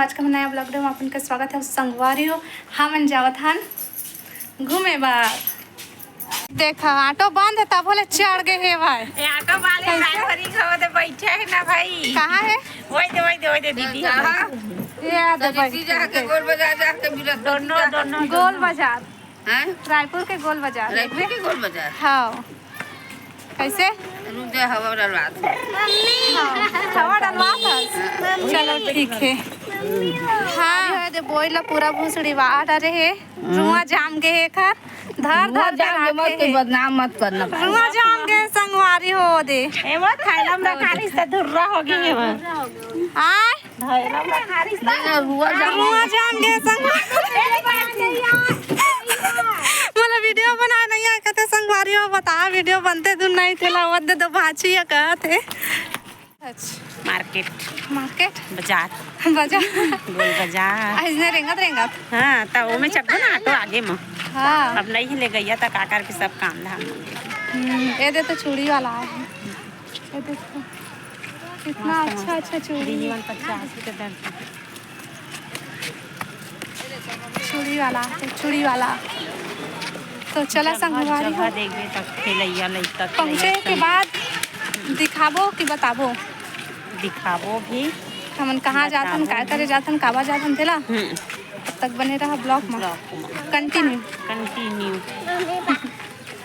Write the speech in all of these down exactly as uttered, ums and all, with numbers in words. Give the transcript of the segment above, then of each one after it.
आज का नया vlog में अपन के स्वागत है। संगवारी हो, हमन जावत हन घूमे बर। देखा, ऑटो बंद है, तब बोले चढ़ गए हे भाई। ए, ऑटो वाले कैसे? ड्राइवर ही खवा दे, बैठे है ना भाई। कहाँ है? वही दे, वही दे, वही दे दीदी। कहाँ? ये आ दे भाई। जाके गोल बाजार जाके बिरस्पति दोनों, जाके दोनों, गोल दोनों। बाजार। हैं? रायपुर के गोल बाजार। रायपुर के गोल बाजार? हाँ। कैसे? रुक जा, हवा डलवा दे। हाँ, हवा डलवा दस। चलो, ठीक है। हाँ, ये दे बोई ला पूरा भूसड़ी बाहर आ रहे हैं। रुआ जाम गए है खर। धर, धर के जाम के मत, राखे कोई है। बदनाम मत करना भाई। रुआ जाम गए संगवारी हो दे। ए, वो थैला में रखा रही से धुर्रा हो गई है वो। आय? धैला में रखा रही से। रुआ जाम। रुआ जाम गए संगवारी। मोला वीडियो बनाए नहीं आए, कहते संगवारी हो बता, वीडियो बनते धुन नहीं तेला, वो दे दो भाची या कहते। अच्छा। मार्केट। मार्केट? बाजार। बाजार। गोल बाजार। आ, इसने रेंगत, रेंगत। हाँ, त ओमे चढ़बो ना ऑटो आगे म। हाँ। अब नहीं ले गैया त का करके सब काम धाम। हम्म, ये दे तो चूड़ी वाला है। ये देखो। कितना मस्त, अच्छा, मस्त। अच्छा चूड़ी। दीदी मन पचास के दर्जन। चूड़ी वाला, चूड़ी वाला। तो चला जगह, संगवारी जगह हो। देखबे तब खेलैया लइका पहुँचे खेलैया के सब। बाद दिखाबो कि बताबो? दिखाबो भी। हमन कहाँ जाथन, बताबो का करे भी। जाथन, काबर जाथन तेला। हम्म। तब तक बने रहा vlog में। Vlog में। Continue। Continue।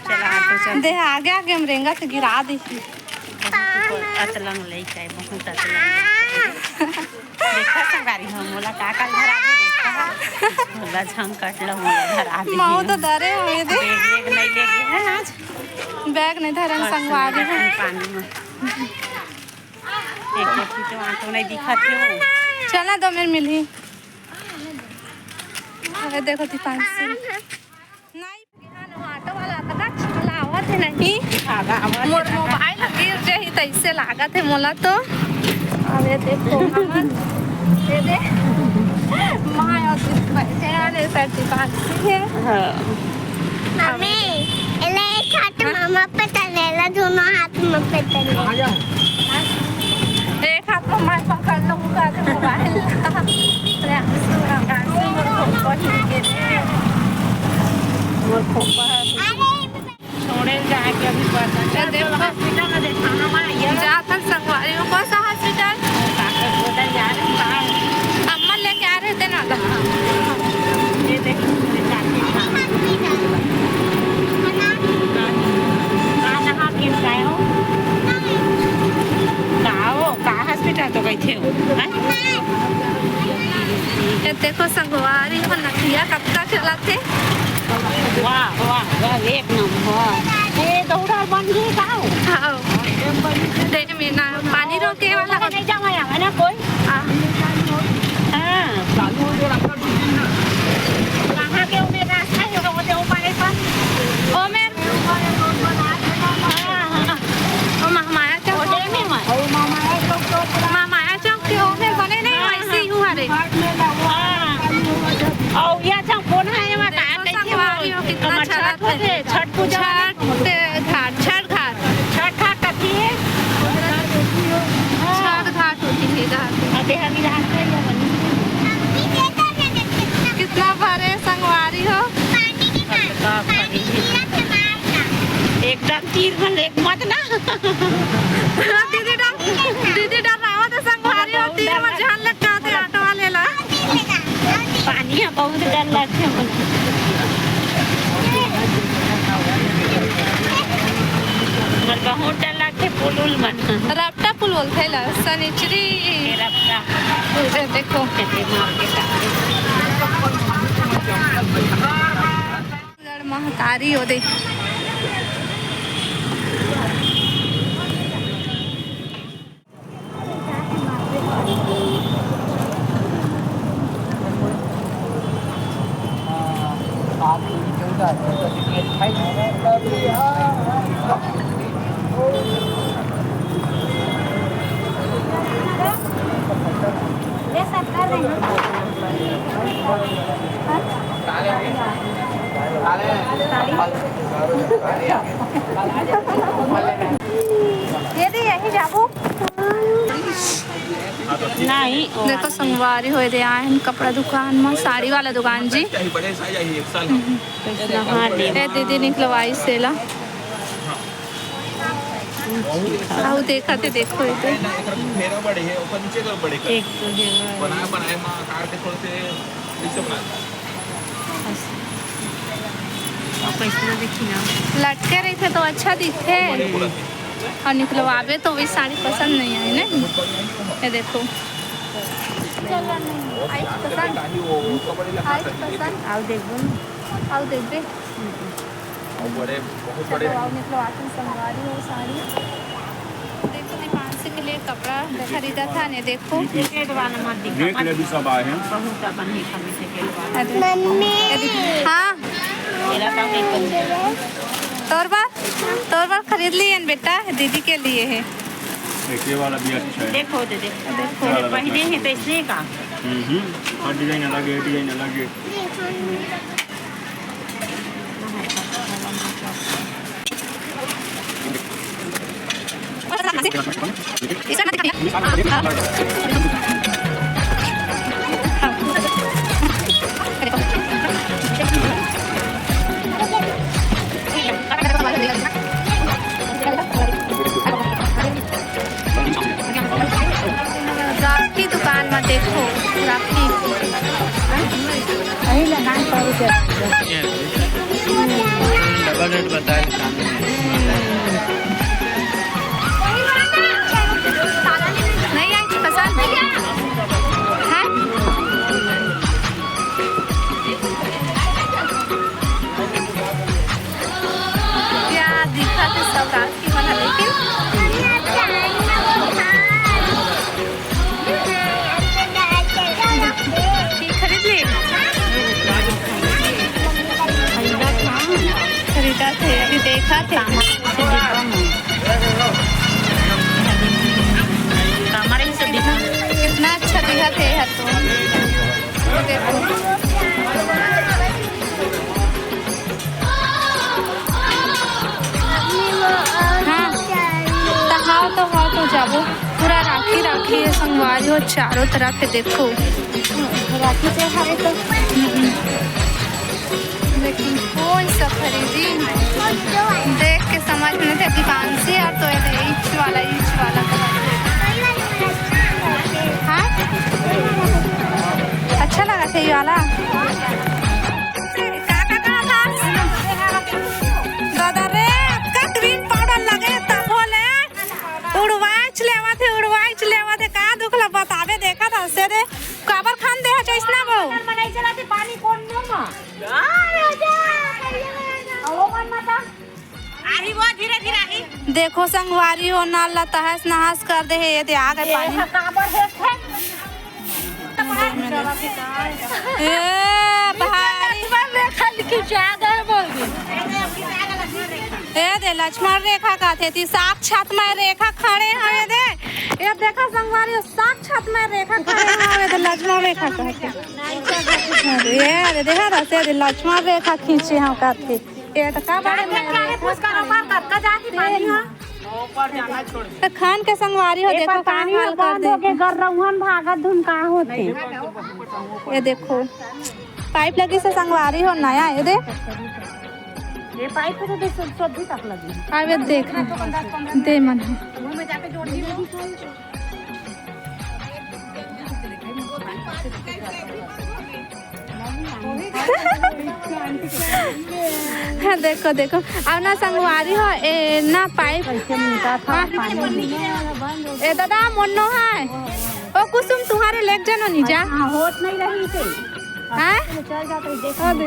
चला, ऑटो चल। दे, आगे, आगे हम रेंगा तो गिरा दी। बहुत अतलंग लइका है, बहुत अतलंग लइका है। देखा संगारी हो, मोला का का धरा दे, देखा। मोला झंग कट लो, मोला धरा दे। माऊ तो डरे हुए दे। बैग, बैग नहीं ले गए हैं आज। बैग नहीं धरन बस संगवारी हो। पानी में। एक कोठी तो आटो नहीं दिखा थे वो। चला दो मेरे मिली। अरे देखो दीपांशु। नहीं, ऑटो वाला अतना चिल्लावत हे नहीं। मोर मोबाइल गिर जाही तइसे लागत हे मोला तो। अबे देखो हमन, ये दे, माय और बैठे वाले सर दीपांशु हे। हाँ। मम्मी, एला एक हाथ मामा पे तलेला, दोनों हाथ में पे तलेला। एक हाथ में मैं पकड़ लूँ, का दे मोबाइल। अरे, आंसू ना, आंसू में खोपा ही गिरे। मोर खोपा है। अरे, छोड़े जाके अभी पता चल, देखो। हॉस्पिटल में देखाना माँ, ये जात हन संगवारी हो, कौन सा हॉस्पिटल? डॉक्टर बोला यार, हम बाहर। अम्मा लेके आ रहे थे ना, तो ये देखो, पूरे चाची। कहाँ, कहाँ किन का हो? का हो? का हॉस्पिटल तो गई थे हो? हैं? ये देखो संगवारी हो, नदिया कतका चलत हे। वाह, वाह, वाह, एक नंबर। ये दौड़ा बन गई का हो? हाँ। देख में ना, पानी रोके वाला। नहीं जावा है ना कोई? हाँ। हाँ। कहाँ के उमे रास्ता है, वो तो ऊपर है पर। ओ मेर। हाँ, हाँ। ओ महामाया चौक। ओ डैम है वहाँ। महामाया चौक के ओमे बने नहीं, हाँ, वैसे ही हुआ रे। हाँ। और ये अच्छा कौन है, ये बता, देखो कैसे संगवारी हो, कितना कमर अच्छा छठ लगता है। होते, छठ पूजा। छठ घाट, छठ घाट। छठ घाट कथी है? छठ घाट होती है इधर। अबे हम इधर से ये बनी। कितना भरे संगवारी हो। एकदम तीर में लेक मत ना। दीदी डर, दीदी डर रहा था संगवारी हो, तीर में जान लग जाते ऑटो वाले ला। पानी है, बहुत डर लगथे मोला। मोला बहुत डर लगथे पुल उल मन। रपटा पुल बोलथे ला, सनिचरी। ये रपटा। ये देखो। ये मार के काट दे। गढ़ महतारी ओदे। ये दे, यहीं जाबो। नहीं, वो देखो, संगवारी हो, एदे आए हन कपड़ा दुकान म, साड़ी वाला दुकान जी। ए दीदी निकलवाइस एला। अउ देखा थे, देखो एदे। एक तो हे। लटके रहिथे तो अच्छा दिखथे, अउ निकलवाबे तो वही साड़ी पसंद नहीं आए ना। ये देखो, आइस पसंद, आइस पसंद। अउ देखबो ना। अउ देखबे। चलो, अउ निकलवात हन संगवारी हो साड़ी। देखो, दीपांशु के लिए कपड़ा खरीदा था ने, देखो। देख ले, अभी सब आए हैं। बहुत अपन ही कमी से के अरे, मम्मी। हाँ। मेरा काम नहीं करते। तोर बर, तोर बर खरीद लिए हैं बेटा, दीदी के लिए है। एक ये वाला भी अच्छा है। देखो दे, देखो। देखो। पहले ही तो इसलिए का। हम्म, हम्म। हर डिजाइन अलग है, डिजाइन अलग है। राखी दुकान में देखो, राखी। डबल रेट बताए सामने। नहीं आई पसंद? हाँ? क्या दिखा थे सब राखी वाला, लेकिन खरीद ली? खरीदा थे, अभी देखा थे। कितना अच्छा दिखा थे हर तो। देखो। हाँ, तो हाँ, तो हाँ, तो जाबो। पूरा राखी, राखी है संगवारी हो, चारों तरफ है, देखो। राखी त्योहार है तो। हम्म। लेकिन कोई सब खरीदी, देख के समझ में नहीं, दीपांशी और तो ये ईच वाला, ईच वाला। हाँ, अच्छा लगा थे ये वाला। का, का, का, का? दादा रे, अतका क्रीम पाउडर लगे तभो ले उड़वाइच लेवत हे, उड़वाइच लेवत हे। का दुख ला बताबे, देखत हस रे। काबर खान दे हस अइसना बहू? पानी कोन नो मा? अरे वो मन मत। आही वो धीरे धीरे आही। देखो संगवारी हो, नल ला तहस नहस कर दे हे। ये दे आ गए पानी। काबर हे थे? ए भाई, रेखा लिखी जा गए बोल दे। ए दे लक्ष्मण रेखा का थे ती, साक्षात मैं रेखा खड़े हैं। ये दे, ये देखा संगवारी हो, साक्षात मैं रेखा खड़े हैं। ये दे लक्ष्मण रेखा का थे। अरे ये दे देखा था, से दे लक्ष्मण रेखा खींचे हैं का थे। ये तो का बड़े मैं रेखा। तो खान के संगवारी हो, देखो का हाल कर दे। गर रहुअन भागत धुन का होथे। ये देखो, पाइप लगी से संगवारी हो नया, ये दे। ये पाइप तो दे सब्जी तक लगी। अब ये देख, दे मन। हाँ, देखो, देखो, अब ना संगवारी हो, ए ना पाइप। कैसे मिलता था हाँ। पानी? ए दादा, मोन्नो है। ओ कुसुम, तुम्हारे लेके जानो नी जा। हाँ, होत नहीं रही से। हाँ? चल जाते, देखो। हाँ, दे।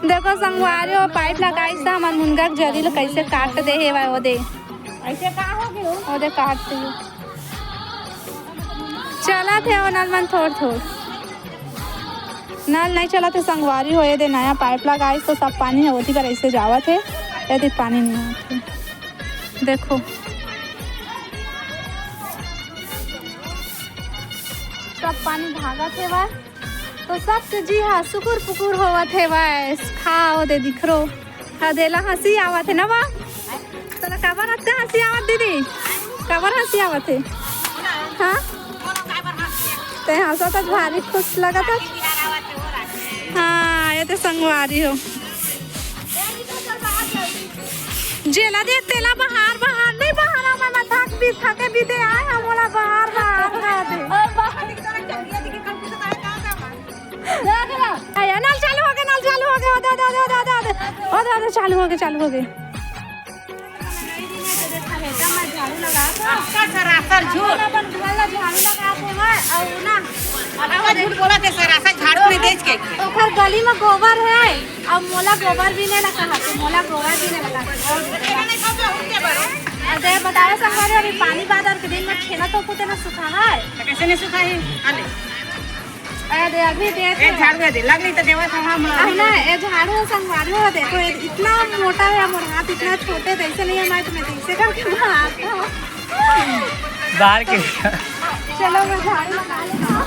देखो संगवारी हो, पाइप लगाइस त हमर मुनगा के जरी ल कैसे काट दे हे, वो दे। ऐसे का हो गयो? वो दे काट दे। चलत हे वो नल मन थोड़ थोड़। नल नहीं चलत हे संगवारी हो, ये दे नया पाइप लगाइस तो सब पानी ह ओती बर ऐसे जावत हे, ये दे पानी नहीं आत हे। देखो सब पानी भागत हे बस, तो सबके जी हा सुकुर पुकुर होवत हे बस। खा वो दे दिखरो। हाँ, देला हंसी आवत हे ना बा? तोला काबर अतका हंसी आवत दीदी? काबर हंसी आवत हे? हाँ, ते हंसत हस, भारी खुश लगत हस। हाँ, ये ते संगवारी हो। जेला देख तेला बहार बहार नहीं बहारा, मैं थक भी थके भी दे आए हम, मोला बहार बहार कर दे। आया, नल चालू हो गए, नल चालू हो गए, ओ दे, दे, दे, चालू हो गए, चालू हो गए। आपका सरासर झूठ। अपन घर ला झाड़ू लगाते हैं और ना, आपका झूठ बोला थे, सरासर झाड़ू नहीं देख के। ओकर गली में गोबर है, अब मोला गोबर भी नहीं लगा, हाथ मोला गोबर भी नहीं लगा। अरे बताओ संगवारी, अभी पानी बादर के दिन में छेना तो कुते ना सूखा है। तो कैसे नहीं सूखा है? अले। अरे अभी देख ए, झाड़ू दे, लग नहीं तो देवा था हम। अरे ना, ये झाड़ू संगवारी हो, देखो, ये इतना मोटा है मोर हाथ, इतना छोटे, जैसे नहीं हमारे, तो मैं जैसे करके मारता हूँ। बाहर के। चलो, मैं झाड़ू लगा लेता हूँ।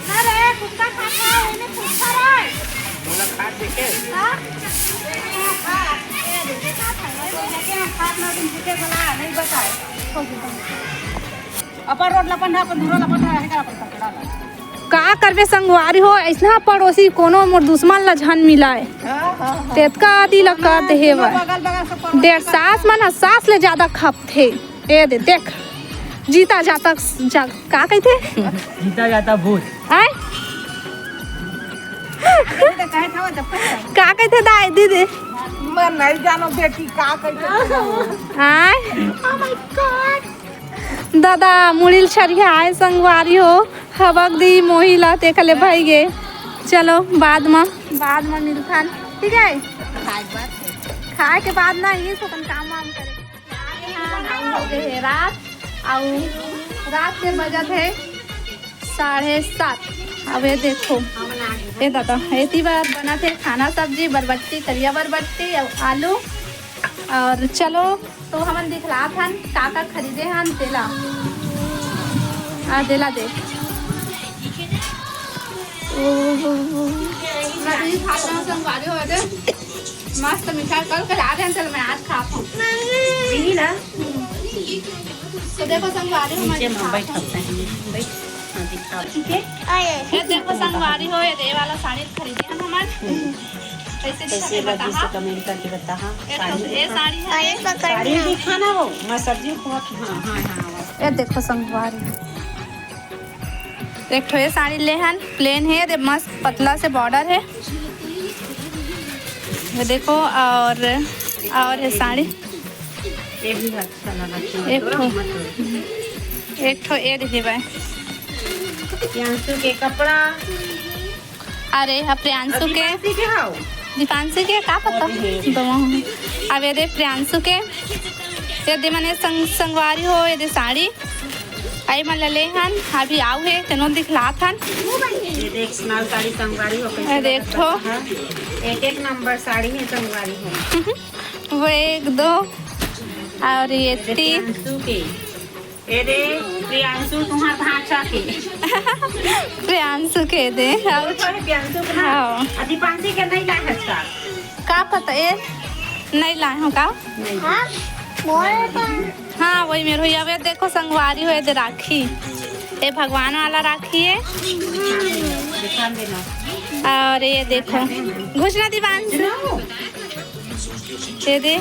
ना रे, कुत्ता खाता है, इन्हें कुत्ता रे। मोला खा देखे। हाँ? अपन रोड लपन है, अपन धुरो लपन है, है का अपन पकड़ा ला। का करबे संगवारी हो, ऐसना पड़ोसी कोनो मोर दुश्मन ला झन मिलाए। हाँ, हाँ, हाँ। तेतका आदि ला कर देहे बर। बगल, बगल से पड़ोसी डेढ़ सास मन ह सास ले ज्यादा खपथे। ए दे, देख। जीता जाता जग, का कहिथे? जीता जाता भूत। आय? का कहिथे दाई, दीदी? मैं नहीं जानो बेटी, का कहिथे? आय? Oh my God। दादा, मुड़िल छरिया आय संगवारी हो। हबक दी मोही ला तेखले भाई गे। चलो, बाद म, बाद म मिलथन, ठीक है? खाए के बाद ना, ये सब काम वाम करे। हाँ, हो गए हे रात, अउ रात के बजत हे साढ़े सात। अब ये देखो, ये दादा, एती बार बनत हे खाना, सब्जी, बरबट्टी, करिया बरबट्टी अउ आलू। और चलो, तो हमन दिखलात हन का का खरीदे हन तेला। आ, देला दे। ओहो। मैं भी खात हूँ, संगवारी हो गए। मस्त मिठाई कल के ला देन, चल मैं आज खात हूँ। यही ना? तो देखो संगवारी हो, मैं नीचे में दिखात बैठ हूँ। सकते हैं। बैठ। हाँ, दिखाओ। ठीक है? ये देखो संगवारी हो, ये दे वाला साड़ी खरीदे हम हमार। कैसे कैसे दिखा लगी बताहा? से कमेंट करके बताहा। ये तो साड़ी ये दिखा। साड़ी है। साड़ी दिखा ना वो, मैं सब्जी को हाँ, हाँ, हाँ, हाँ। ये देखो संगवारी। एक ठो ये साड़ी ले हन, प्लेन है, दे मस्त पतला से बॉर्डर है। ये देखो, और, और ये साड़ी। ये भी अच्छा लगा, एक ठो, एक ठो ये दे भाई। प्रियांशु के कपड़ा। अरे, हाँ, प्रियांशु के। दीपांशी के हाउ। दीपांशी के का पता? अरे। दो। अब ये दे प्रियांशु के। ये दे मने संग-, संगवारी हो, ये दे साड़ी। आई मन ले हन, अभी आऊ हे, तेनो दिखलात हन। ये देख, स्नाल साड़ी संगवारी हो, कैसे अरे, लगत देखो। बा? एक एक नंबर साड़ी है संगवारी हो। वो एक, दो, और ये ये दे तीन। प्रियांशु के। ए दे, प्रियांशु तुम्हार भांचा के। प्रियांशु के दे, और अरे प्रियांशु के हाँ। हाँ। अ दीपांशी के नहीं लाए हस का? का पता, ए, नहीं लाए हो का? नहीं। हाँ, मोर पास। हाँ, वही मेरे हो। अब ये देखो संगवारी हो, ये दे राखी, ये भगवान वाला राखी है। दिखा देना। और ये देखो, घुसना दीवान से। ये दे।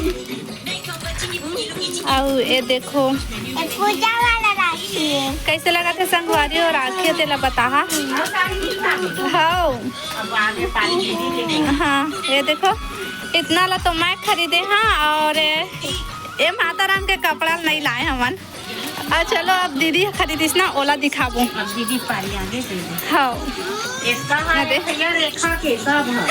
अउ ये देखो। ये पूजा वाला राखी है। कैसे लगा थे संगवारी हो राखी है, तेला बताहा। हाँ। हाँ, ये देखो, इतना ला तो मैं खरीदे हाँ, और ये माता राम के कपड़ा नहीं लाए हमन। अउ चलो, अब दीदी खरीदिस ना, ओला दिखाबो। अब दीदी पारी आगे दे दे। हाँ। इसका है अरे। भैया रेखा के सब है।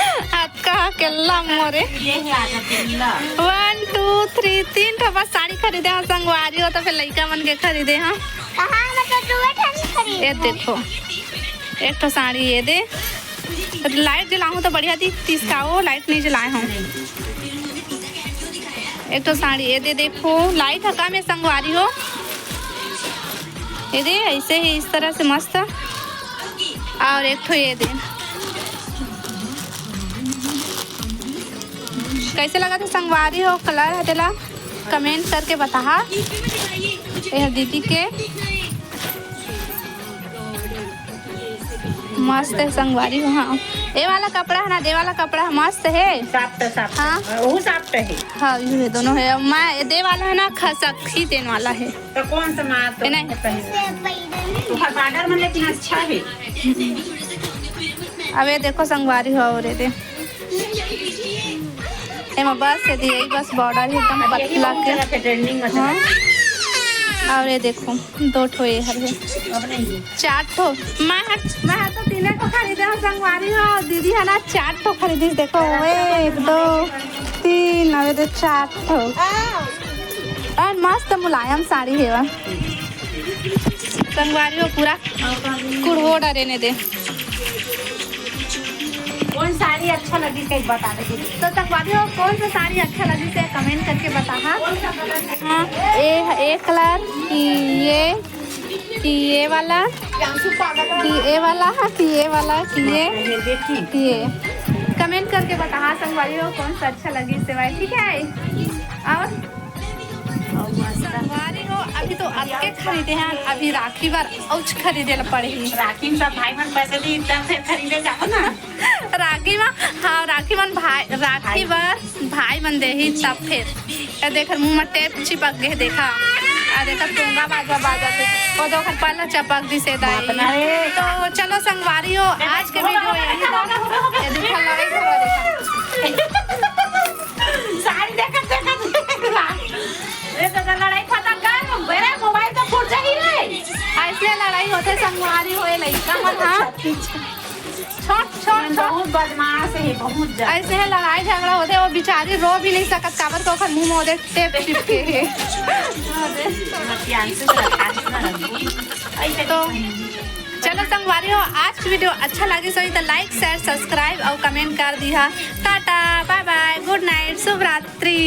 अतका अकेला मोरे। ये है आधा अकेला। One, two, three, तीन ठो बस साड़ी खरीदे हन संगवारी हो, तो फिर लइका मन के खरीदे हन। कहाँ मतलब दो ठन खरीदे ये हन? देखो, एक ठो साड़ी ये दे। लाइट जलाहूँ तो बढ़िया दिखतिस का, वो लाइट नहीं जलाए हूँ। एक ठो साड़ी ये दे, देखो लाइट हका में संगवारी हो। ये दे ऐसे ही इस तरह से मस्त। और एक ठो ये दे। कैसे लगत हे संगवारी हो, कलर ह तेला comment करके बताहा। ये ह दीदी के, मस्त हे संगवारी हो। हाँ, ये वाला कपड़ा हे ना, ये वाला कपड़ा ह मस्त हे। Soft हे, soft। हाँ। वो soft हे। हाँ, ये दोनों हे। मैं ये वाला हे ना, खसखी तेन वाला हे। तो कौन सा मार तो ये नहीं। पहले? तो हर बॉर्डर में लेकिन अच्छा हे। अब ये देखो संगवारी हो, और ये दे, एमा बस ये दिए, बस बॉर्डर हे एकदम अब यही पतला बहुत के। ज्यादा trending में चला। हाँ। और ये देखो, दो ठो ये हर हे। अब नहीं। चार ठो। मैं ह, मैं ह तो तीने ठो खरीदे हूँ संगवारी हो, दीदी हे ना चार ठो खरीदिस। देखो, एक, दो, तीन, अबे तो चार ठो। और मस्त मुलायम साड़ी हे वा। संगवारी हो, पूरा कुड़वो डरे ने दे। कौन साड़ी अच्छा लगी, कहीं बता दे। तो संगवारी हो, कौन सा साड़ी अच्छा लगी से comment करके बताहा। हाँ, ए, ए कलर की ये, कि ये वाला, कि ये वाला, कि ये वाला, कि ये, कि ये। Comment करके बताहा संगवारी हो, कौन सा अच्छा लगी सेवाई, ठीक है। और संगवारी हो, अभी तो अतके खरीदे हन, अभी राखी बर अउच खरीदे ला पड़ही। राखी में सब भाई मन पैसे दी, तब फिर खरीदे जाओ ना। राखी में, हाँ, राखी मन भाई, राखी बर भाई मन देही तब फिर। ये देख, मुंह में टेप चिपक गे, देखा। आ देखा, टोंगा बाजा बाजा थे। वो तो ओकर पल्ला चपक दिसे दाई। बाप रे। तो चलो संगवारी हो, आज के video यही था। ये देखा, लड़ाई झगड़ा देखा। साड़ी देखत देखत देखला। ये तो लड़ाई खत्म कर, मेरा मोबाइल तो फूट जाही रे। ऐसने लड़ाई होथे संगवारी हो, ये लइका मन, हाँ। छोट, छोट, छोट। बहुत बदमाश हे, बहुत ज्यादा। ऐसे हे, लड़ाई झगड़ा होथे, वो बेचारी रो भी नहीं सकत, काबर के ओकर मुंह में ओदे टेप चिपके हे। प्रियांशु से रखा है ना। ऐसे तो चलो संगवारी हो, आज की video अच्छा लगी सही तो like, share, subscribe और comment कर दिहा। Tata, bye bye, good night, शुभ रात्रि।